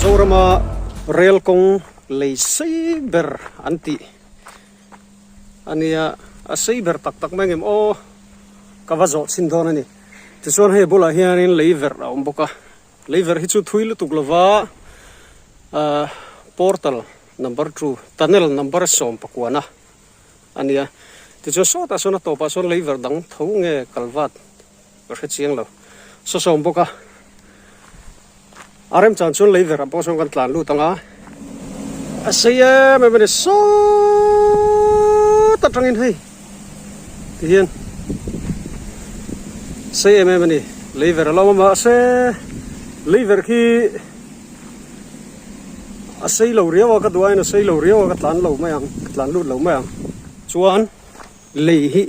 Mizorama rel kawng lei sei ber an tih a nia, a sei ber tak tak mai ngem aw ka va zawh chhin dawn a ni. Tichuan hei bulah hianin lei verh a awm bawk a, lei verh hi chu thui lutuk lova ahh portal number two tunnel number 19 a a nia. Tichuan sawtah sawn a tawpah sawn lei verh dang tho nge kalvat ka hre chiang lo. Saw sawm bawk a, a remchan chuan lei verh ah pawh sawn kan tlan lut ang a, a sei em em a ni sawt atangin hei tihian sei em em a ni lei verh a lo awm a mahse lei verh khi a sei lo riau a ka duh aiin a sei lo riau a ka tlan lo mai ang ka tlan lut lo mai ang chuan lei hi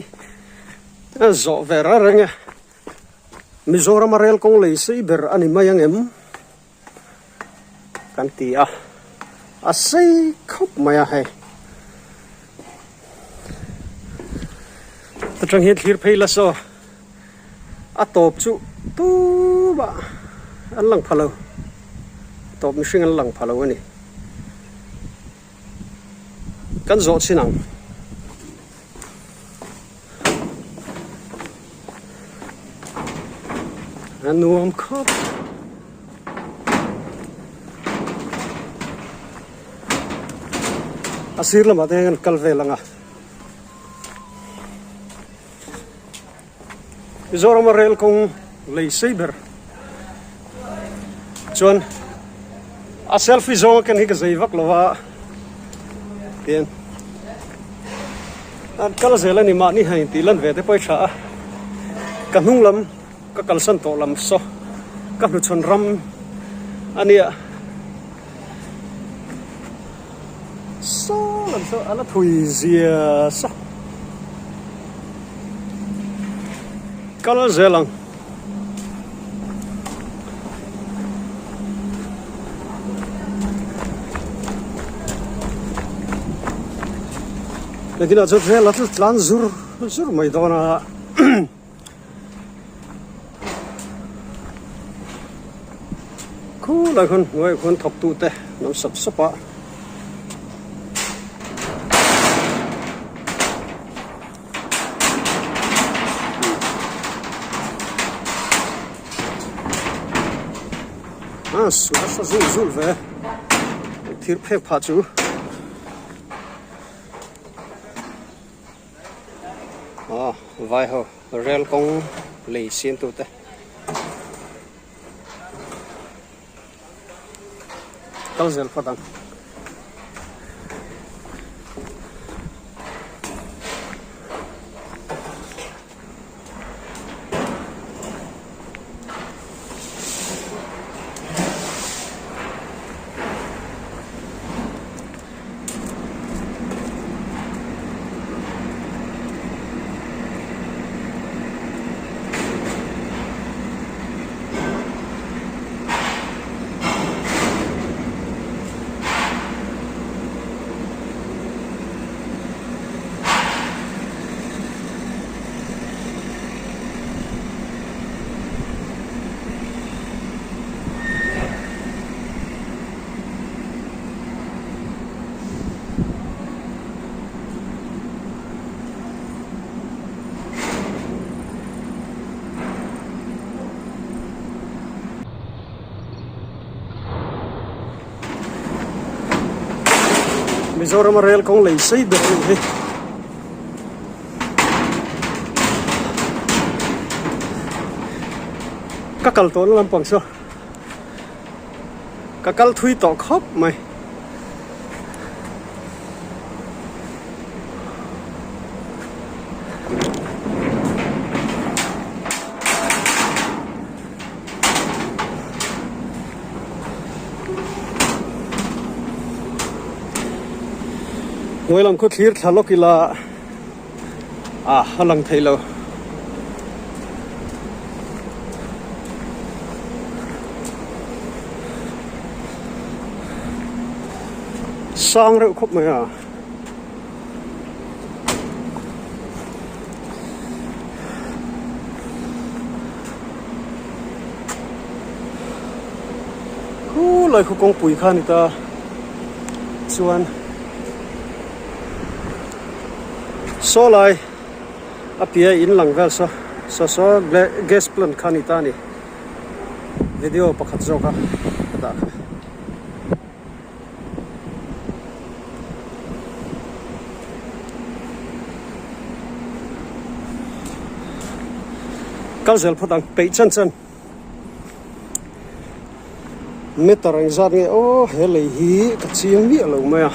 a zawh ve reng reng e. Mizorama rel kawng lei sei ber a ni mai ang em? Kan ti a, a sei khawp mai a hei. Atang hian thlir phei la saw a tawp chu tumah an lang pha lo, a tawp mihring an lang pha lo a ni. Kan zawh chin ang. A nuam khawp. A sir lamah te hian kan kal vel ang a. Mizorama rel kawng lei sei ber chuan a selfie zawng a ken hi ka zei vak lo a tian an kal zel a ni mahni han intih lan ve te pawh hi tha a ka hnung lam ka kalsan tawh lam saw ka hnuchhawn ram a nia. Saw lam saw a la thui zia sa. Kal zel ang. Nakinah chuan rel a tlan zur zur mai dawn a. Khulai khawn hnuaiah khuan thawktu te an awm sap sap a. A su a sa zul zul ve thir phek phah chu. Aw vai ho rel kawng lei siam tu te kal zel phawt ang. Mizorama rel kawng lei sei ber a nih hi. Ka kal tawhna lampang saw ka kal thui tawh khawp mai. Hnuai lam khaw thlir thla lawk ila ah a lang thei lo. Sang reuh khawp mai a. Khu lai khu kawngpui kha a ni ta chuan saw lai a piah in lang vel saw saw saw gas plant kha a ni ta a ni video pakhat zawk a ka dah kha. Kal zel phawt ang peih chan chan meter engzat nge aw he lei hi ka chiang miah lo mai a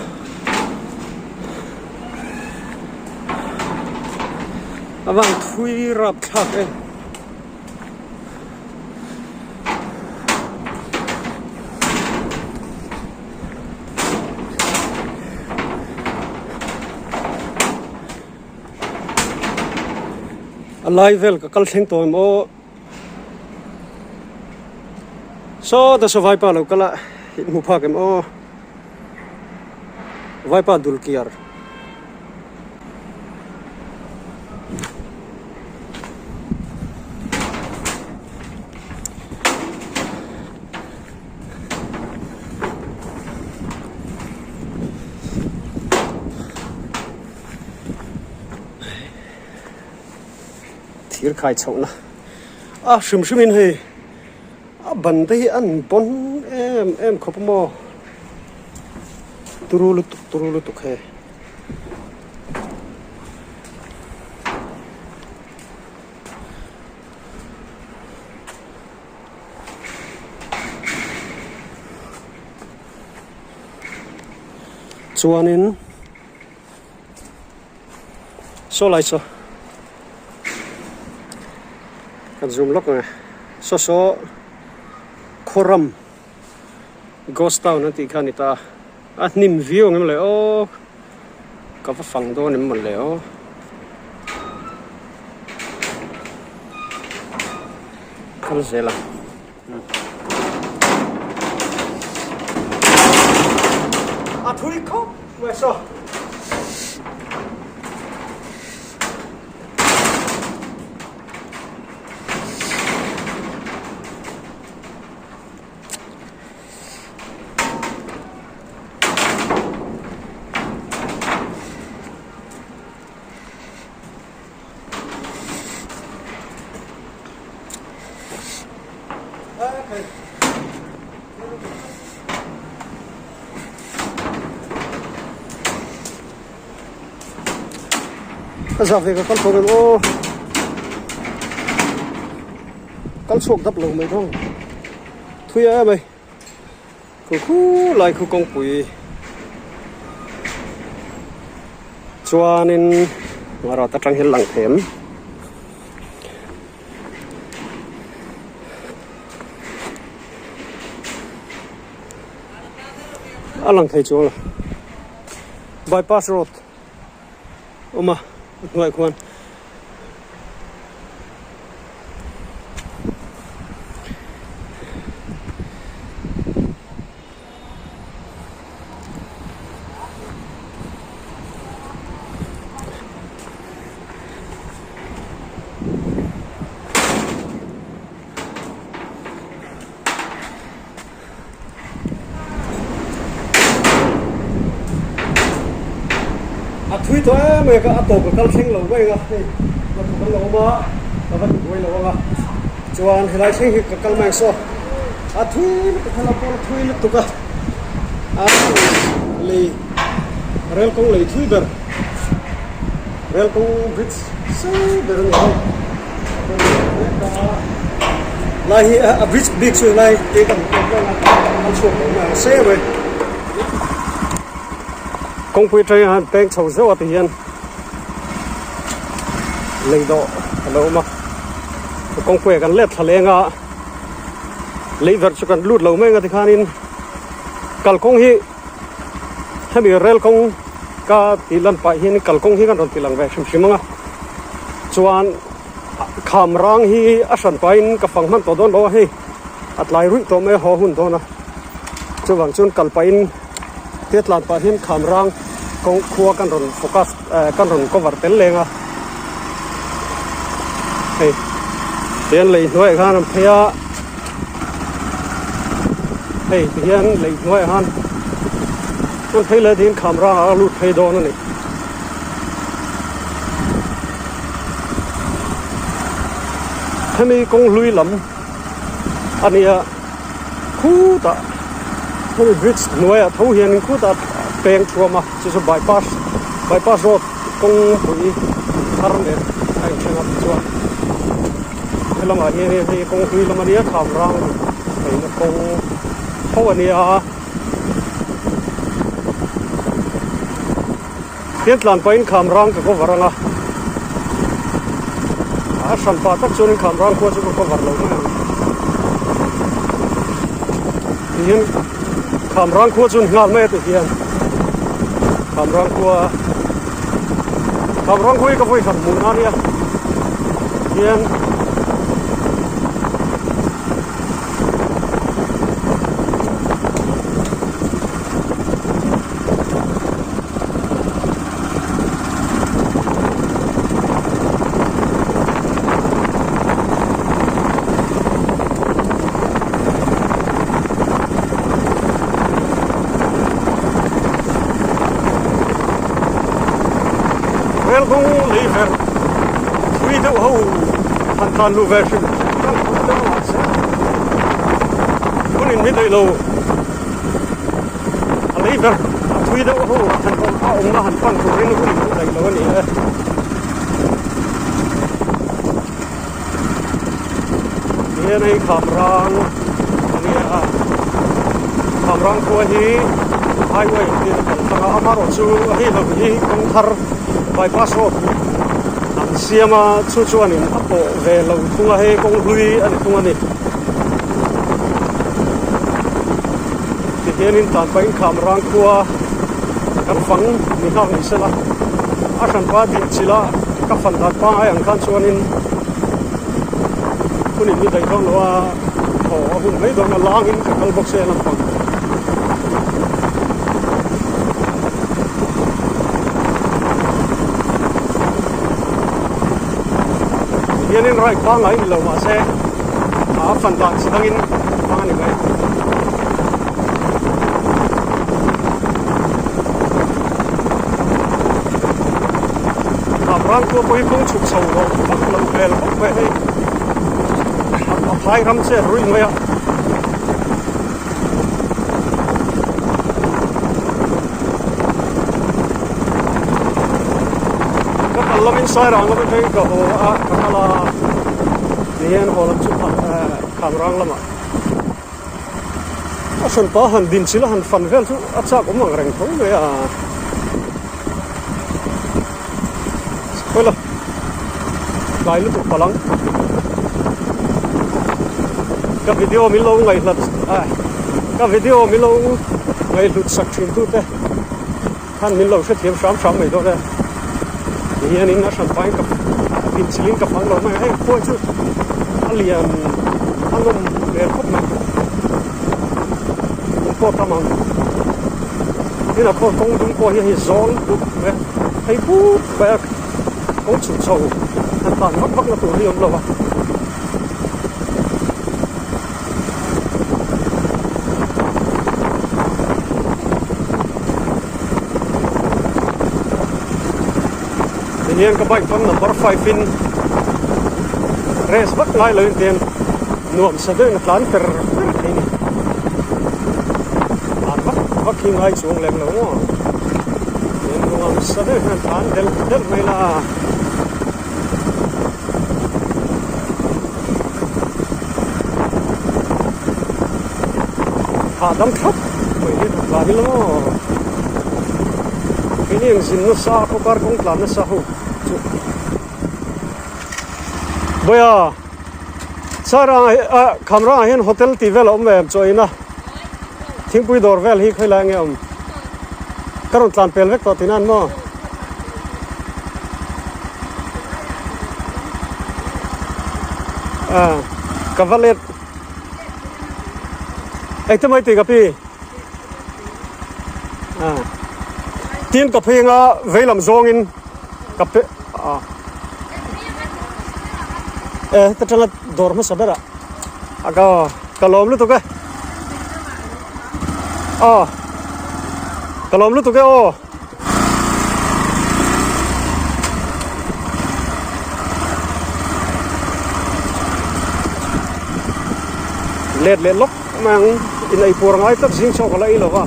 a van thui rap thlak em. A lai vel ka kal thleng tawh em aw saw ta saw vaipa lo kal a hmu phak em aw vaipa dul kiar. Thir khai chhohna a hrim hrim in hei a ban te hi an pawn em em khawp a maw turu lutuk turu lutuk hei. Chuanin saw lai saw kan zoom lawk ang e saw saw khawram ghost town an tih kha a ni ta a. A hnim viau ang em le aw ka va fang dawn em mawle aw. Kal zel ang. A thui khawp mai saw. A zah ve ka kal tawh em aw. Kal chhuak dap lo mai thawng thui em mai khu khu lai khu kawngpui chuanin rawt atang hian lang them a lang thei chuang lo bypass road awm a a hnuaiah khuan. A thui tawh em mai ka a tawp ka kal thleng lo mai ang a hei ka thawk an lo awm a ka va ti buai lo ang a chuan helai thleng hi ka kal mai ang saw a thui lutuk a pawh a thui lutuk a a lei rel kawng lei thui ber rel kawng bridge sei ber a ni a. Lai hi a bridge bik chu lai te kan hmu tawk vel a a chhuak lo mai ang se mai kawngpui atangin han peng chho zeuh a ti hian lei dawh a lo awm a kawngpui ah kan let thla leng a lei verh chu kan lut lo mai ang a tikhanin kalkawng hi hemi rel kawng ka tih lan pah hian kalkawng hi kan rawn ti lang ve hrim hrim ang a chuan. Kham rang hi a hran pahin ka fang hman tawh dawn lo a hei a tlai ruih tawh mai a haw hun dawn a chuvang chuan kal pahin tia tlan pah hian kham rang kawng khua kan rawn focus eh kan rawn cover tel leng a hei tihian lei hnuaiah khan an phei a. Hei ti hian lei hnuaiah khan chuan phei leh ding kham rangah a lut phei dawn a ni. Hemi kawng hlui lam a nia khutah hemi bridge hnuaiah tho hianin khutah peng thuam a chu chu bypass bypass road kawngpui thar nen a inthen a tichuan helamah hianin hei kawng hlui lam a nia kham rang theihna kawng tho a nia. Hian tlan pahin kham rang ka cover ang a, a hran pah tak chuanin kham rang khua chu ka cover lo mai ang. Tihian kham rang khua chu nghal mai a ti hian kham rang khua kham rang khua hi ka vawi khat hmuh na nia hian Rel kawng lei ver thui deuh ho han tlan luh ve hrim hrim deuh mahse hun in mi daih lo. A lei ber a thui deuh ho a han awm a awmna han pan turin hun in daih lo a ni e. Tihian hei Khamrang a nia a, Khamrang khua hi highway ang hian a kal tlang a, amaherawhchu hei lo hi kawng thar bypass road an siam a, chu chuanin a pawh ve lo thung a, hei kawng hlui a ni thung a ni. Tihianin tlan pahin kham rang khua kan fang ni nghak ni sela a hranpa din chilh a ka fan dan pangai ang khan chuanin hun in ni daih dawn lo a thaw a hun mai dawn a langin ka kal bawk se lampang. Tihianin ride pangai ni lo mahse. A fan dan chi dangin hmang a ni mai. Kham rang khua pawh hi kawng chhuk chho lo vak lo hmel khawp mai hei. A phai ram chet ruih mai a. Ka kal lamin Sairang lam atangin ka haw a, ka kal a. Tihian haw lam chu kham rang lamah a hran pa han din chilh a han fan vel chu a chak awm ang reng tho mai a. Khawi la tlai lutuk palh ang. Ka video min lo ngaihhlat ka video min lo ngaihhlut sak thin tute. Khan min lo hrethiam hram hram mai dawn e. Tihianin a hran pahin ka inchilhin ka fang lo mai a, hei khuai chu a lian a nawm hmel khawp mai. Lung pawh a tam ang. Tin a khaw kawng dum pawh hi hei zawl dup mai a, hei put mai a kawng chhuk chho han tan vak vak na tur hi a awm lo a. Tihian ka bike pawn number five in race vak ngai loin tihian nuam sa deuhin a tlan per per thei a ni. Tlan vak vak hi ngai chuang lem lo maw? Tihian nuam sa deuhin hian tlan delh delh mai la. Hahdam thlap mai hi han tlan ila maw keini ang zin nasa khaw kar kawng tlan nasa ho chu Bawia sir ah Khamrang ah hian hotel tih vel a awm ve em chaw ina thingpui dawr vel hi khawi lai nge awm ka rawn tlan pel vek tawh tihna an maw. Ah ka va let engte mai tih ka pi ah tin ka phei anga vei lam zawngin ka pe ah e heta tanga dawr hmasa berah a ka ka lawm lutuk e. Aw ka lawm lutuk e aw. Let leh lawk mai ang in ei puar ngai tlat zing chawk a la ei lo va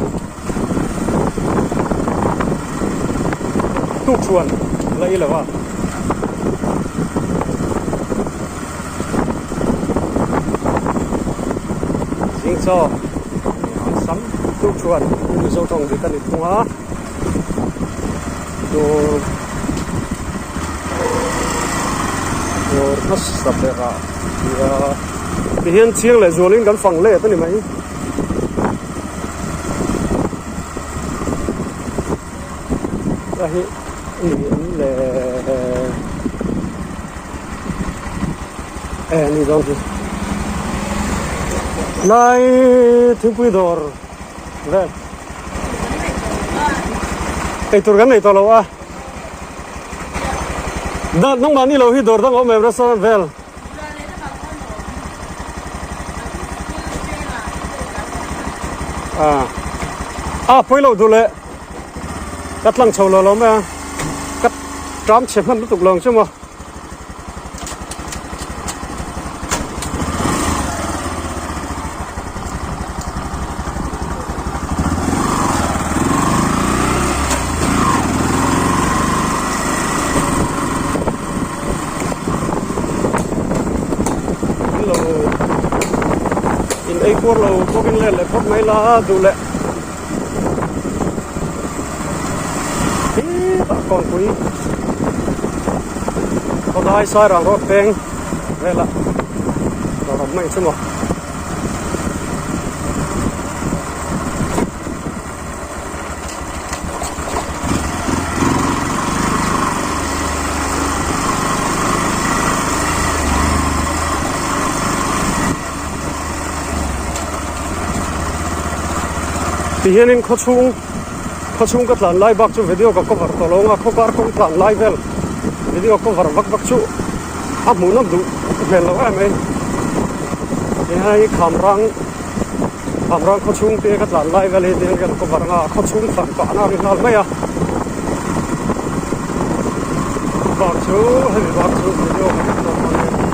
tuk chuan a la ei lo va. Zing chaw an sam tuk chuan Mizo tawng dik a ni thung a dawr dawr hmasa berah nia tihian chiang leh zualin kan fang let a ni mai. A hi ni an le e ni dawn hi lai thingpui dawr vel eitur kan nei tawh lo a nangmah ni lo hi dawr dang a awm em restaurant vel. A pawi lo duh leh ka tlang chho lo lo mai a ka ṭam chhe hman lutuk lo ang chu maw. Lo in ei kuar lo bawkin let leh phawt mai la duh leh hetah kawnpui khawlai sairang road peng velah dawr awm mai chu maw. Tihianin khawchhung khawchhung ka tlan lai bak chu video ka cover tawh lo ang a khawkar kawng tlan lai vel video cover vak vak chu a hmuhnawm duh hmel loh em mai hei kham rang. Hamrang khaw chhung te ka tlan lai vel hi tiang hian cover anga khaw chhung fan pah na a ri nghal mai a bak chu hemi bak chu video ka en dawn dawn em khan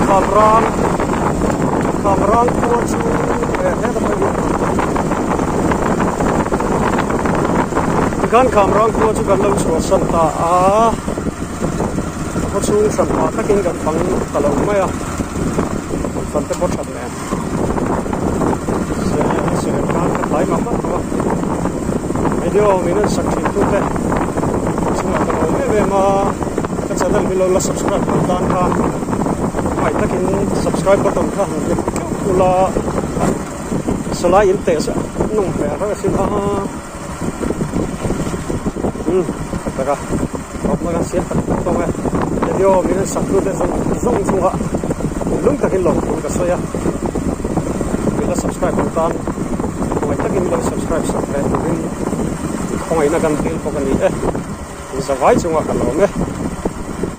Khamrang Khamrang khua chu heta pawh hian Tikhan Khamrang khua chu kan lo chhuahsan ta a, a khaw chhung hran pah takin kan fang ta lo mai a, fan te pawh that nen siam khan ka tlai mah mah tawh a, video min rawn sak thin tute chungah ka lo em em a, ka channel min lo la subscribe lo tan khan hmangaih takin subscribe button kha han click keuh ula. Salai in teh zah nawm hmel reuh asin a umm tak tak a awmna kan siam tak tak tawng e video min an sak tute zawng zawng chungah lung takin lawmthu ka sawi a min la subscribe lo tan khawngaih takin min lo subscribe sak ve turin khawngaihna kan dil bawk a ni e zavai chungah ka lawm e.